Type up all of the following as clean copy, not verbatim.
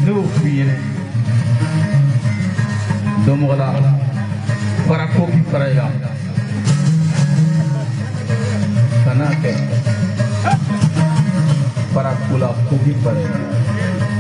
Ne y'o f'i ɲɛna. Dɔnmɔgɔla fara ko k'i fara i la kan'a kɛ fara ko la ko k'i fara i la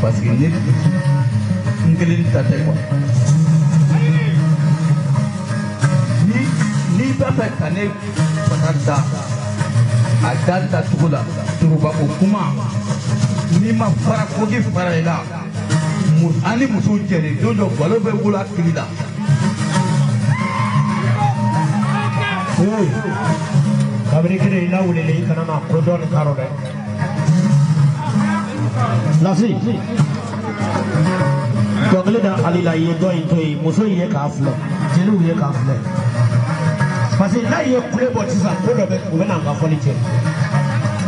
parce que ne n kelen ta tɛ quoi. Ni n'i b'a fɛ ka ne fasa da a da dacogo la turuba ko kuma n'i ma fara ko k'i fara i la an ni muso jɛlen don dɔ balo bɛ wolo a kili la. Kabini kelen i lawulilen i kana na ko dɔ nin karɔ dɛ. Lasi dɔnkili da Ali la i ye dɔ in to yen muso in ye k'a filɛ jeliw ye k'a filɛ parce que n'a ye kule bɔ sisan ko dɔ bɛ u bɛ na n ka fɔli cɛ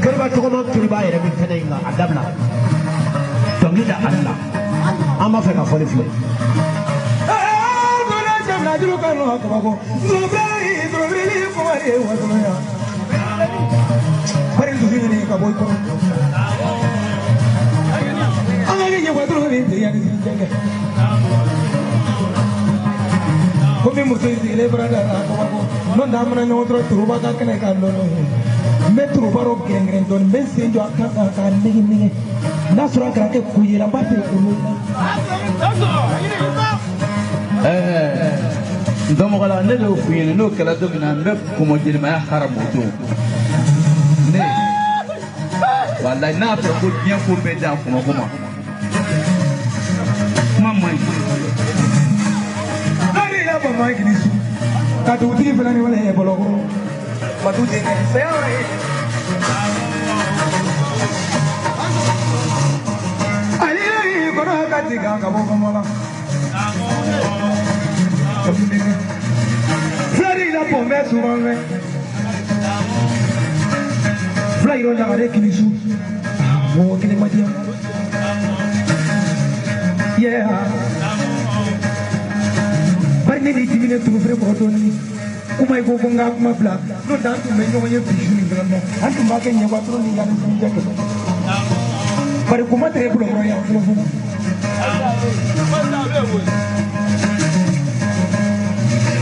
kiriba tɔgɔma kiriba yɛrɛ bɛ kɛnɛ in kan a dabila dɔnkili da Ali la an b'a fɛ ka fɔli filɛ. Komi muso in sigilen fana da la kabako n'o tɛ an mana ɲɔgɔn sɔrɔ turuba ka kɛnɛ kan dɔɔnin n bɛ turuba dɔ gɛrɛngɛrɛn dɔɔnin n bɛ n sen jɔ a kan kan k'a nege nege n'a sɔrɔ a kɛra kɛ kun ye la n b'a fɛ olu la. N dɔnmɔgɔla ne de y'o f'i ɲɛna n'o kɛra don min na n bɛ kɔmɔ jelimaya haramu don ne walayi n'a fɔra ko diɲɛ ko bɛɛ dan kɔmɔko ma kuma man ɲi. N'ale y'a bama kini su ka dugutigi fana ni wale ye bɔlɔkɔrɔ matu denkɛ saya ye. Ale y'i kɔnɔ ka tigɛ ka bɔ kɔmɔ la. Fila la pɔnbɛ suman fɛ. Fila yɔrɔ lagare kini su. Mɔgɔ kelen ma diya. Yeah. Bari ne de diminen turufere kɔrɔ dɔɔnin. Kuma i ko ko n ka kuma bila. N'o tɛ an tun bɛ ɲɔgɔn ye bi su nin fana na. An tun b'a kɛ ɲɛba toro ni yanni sini cɛ kɛmɛ. Bari kuma tɛ e bolo kɔrɔ yan fɔlɔ fɔlɔ.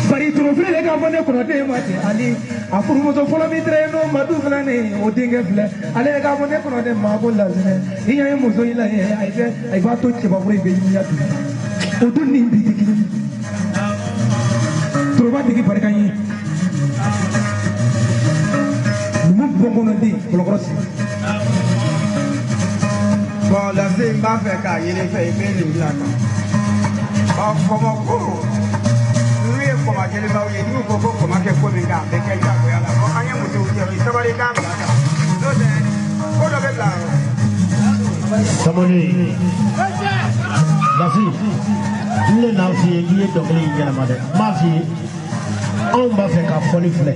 Bari turufere de k'a fɔ ne kɔnɔden ma ten Ali a furumuso fɔlɔ min tɛrɛ yen n'o Madu filɛ nin ye o denkɛ filɛ ale k'a fɔ ne kɔnɔden ma ko Lasinɛ i ɲɛ ye muso in lajɛ a bɛ a b'a to cɛbakɔrɔ in bɛ ɲinya bi o dun ni bi tɛ kelen ye turuba tigi barika ye numu bɔnkɔnɔden bɔlɔkɔrɔ sigi. Bon Lasi n b'a fɛ k'a ɲini fɛ i bɛ nin bila kan. Ɔ kɔmɔ ko ninnu ye kɔmɔ jelibaw ye n'u ko ko kɔmɔ kɛ ko min kan a bɛ kɛ diyagoya la ko an ye musow cɛ i sabali k'a bila kan n'o tɛ ko dɔ bɛ bila yɔrɔ. Samori Lasi n de n'a f'i ye k'i ye dɔnkili in ɲɛnama dɛ n b'a f'i ye anw b'a fɛ ka fɔli filɛ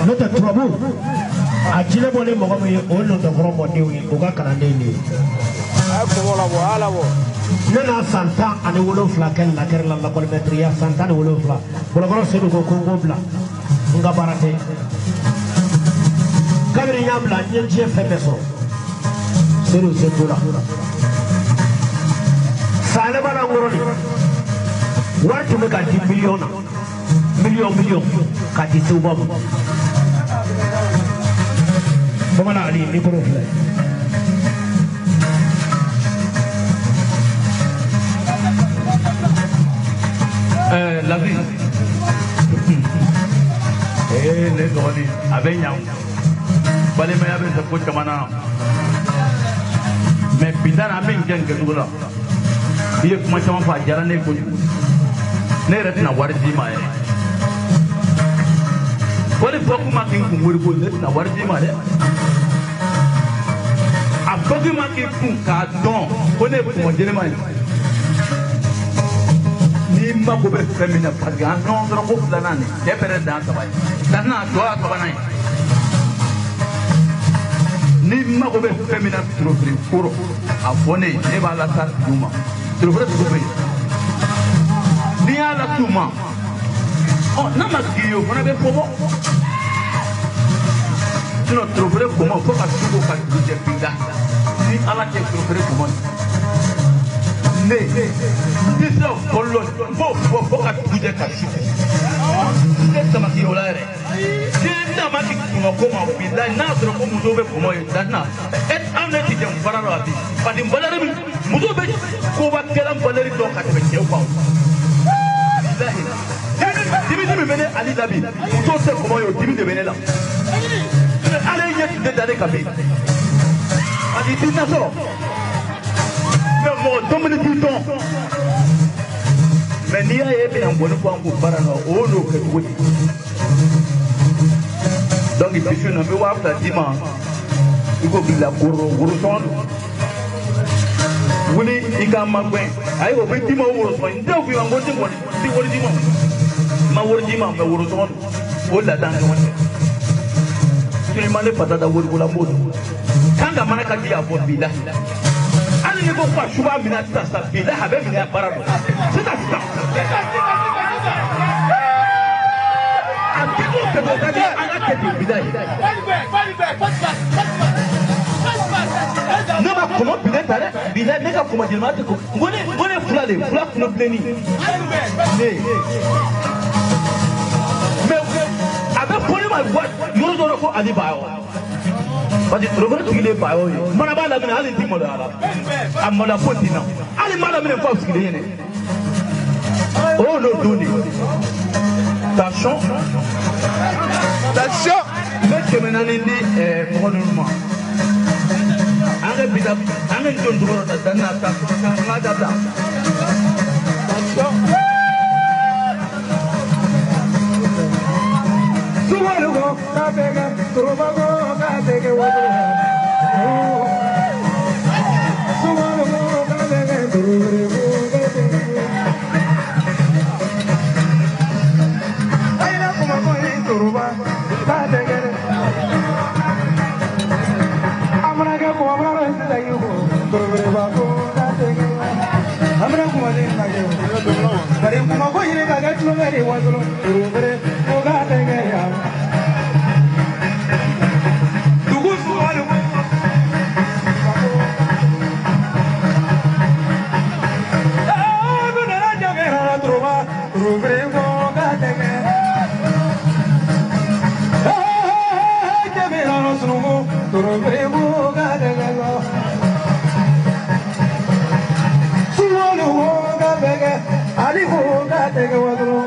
n'o tɛ turabu a jinɛ bɔlen mɔgɔ min ye o ye nɔntɔkɔrɔ mɔdenw ye o ka kalanden de ye. A ye kɔmɔ labɔ a y'a labɔ. Ne n'a san 17 kɛ lakɛrɛ la lakɔlimɛtiriya san 17 bɔlɔkɔrɔ Sedu ko ko n k'o bila n ka baara tɛ kabini n y'a bila n ye diɲɛ fɛn bɛɛ sɔrɔ Sedu se t'o la san laban na n kɔrɔ de wari tun bɛ ka di miliyɔn na miliyɔn miliyɔn ka di Seguba ma Bamanan Ali mikoro filɛ. Lasi ne dɔgɔnin a bɛ ɲa balimaya bɛ se ko caman na mɛ bi ta la an bɛ nin kɛ nin kɛcogo la i ye kuma caman fɔ a diyara ne ye kojugu ne yɛrɛ tɛna wari d'i ma yɛrɛ fɔli fɔ kuma k'i kun wari ko ne tɛna wari d'i ma dɛ a fɔ k'i ma k'i kun k'a dɔn ko ne ye kɔmɔ jɛlɛma ye. N'i mako bɛ fɛn min na parce que an ɲɔgɔn sɔrɔ ko filanan nin cɛ bɛrɛ dan saba ye filanan a tɔ y'a sabanan ye n'i mako bɛ fɛn min na torofere koro a fɔ ne ye ne b'a lase a tigiw ma torofere tigiw bɛ yen n'i y'a lase u ma ɔ n'a ma k'i ye o fana bɛ fɔ bɔ sinon torofere kɔmɔ fo ka su ko ka dugu jɛ bi da ni Ala cɛ torofere kɔmɔ. Ne n tɛ se fɔlɔ fo fo ka dugu jɛ ka su n tɛ samaki o la yɛrɛ den samaki kɔmɔ ko ma bilayi n'a sɔrɔ ko musow bɛ kɔmɔ ye danna e anw ne ti jɛn baara la bi parce que valeur min musow bɛ koba kɛla valeur dɔn ka tɛmɛ cɛw kan bilayi dimi dimi bɛ ne Ali la bi musow tɛ kɔmɔ ye o dimi de bɛ ne la ale ɲɛ tun tɛ da ne kan bi parce que i t'i ta sɔrɔ. Mɔgɔ dumuni t'i dɔn mɛ n'i y'a ye e bɛna ngɔni fɔ an k'o baara la o n'o kɛ cogo di donc bisu na n bɛ 2000 d'i ma i k'o bila worosɔn don wuli i k'a magɛn ayi o bɛ d'i ma o worosɔn n tɛ f'i ma n ko n tɛ ngɔni n tɛ wari d'i ma n ma wari d'i ma mɛ worosɔn don o laada ni ɲɔgɔn cɛ sinon i ma ne fasa da wariko la n b'o dɔn kan ka mana ka di a fɔ bi la. Hali ni ko ko a suba minɛ sisan sisan bi la a bɛ minɛ a baara dɔn sisan sisan a kɛcogo kɛcogo ka di an ka kɛ ten bi la ye ne ma kɔmɔ bilen ta dɛ bi la ne ka kɔmɔ jɛlɛma tɛ ko n ko ne fila de fila kulo bilenni ne mɛ a bɛ fɔ ne ma yɔrɔ dɔ la ko Ali Bayo. Parce que toroforo tigi de ye Bayo ye mana b'a laminɛ hali n ti maloya la a maloya foyi ti na hali n b'a laminɛ f'a sigilen ɲɛnɛ o y'o n'o don de tension tension n bɛ 400 di mɔgɔ ninnu ma an ka bi an ka don cogo dɔ ta danni na ta an ka dabila Suwalugo ka bɛ kɛ torobako ka bɛ kɛ wato suwalugo ka bɛ kɛ torobako ka bɛ kɛ ayila kuma ko ni toroba ka bɛ kɛ dɛ a mana kɛ kuma mana sisan yi ko torobako ka bɛ kɛ a mana kuma ni ka kɛ bari kuma ko ɲini ka kɛ tulonkɛ de wato torobako ka bɛ kɛ ya. Ali ko ka tɛgɛ wa dɔrɔn.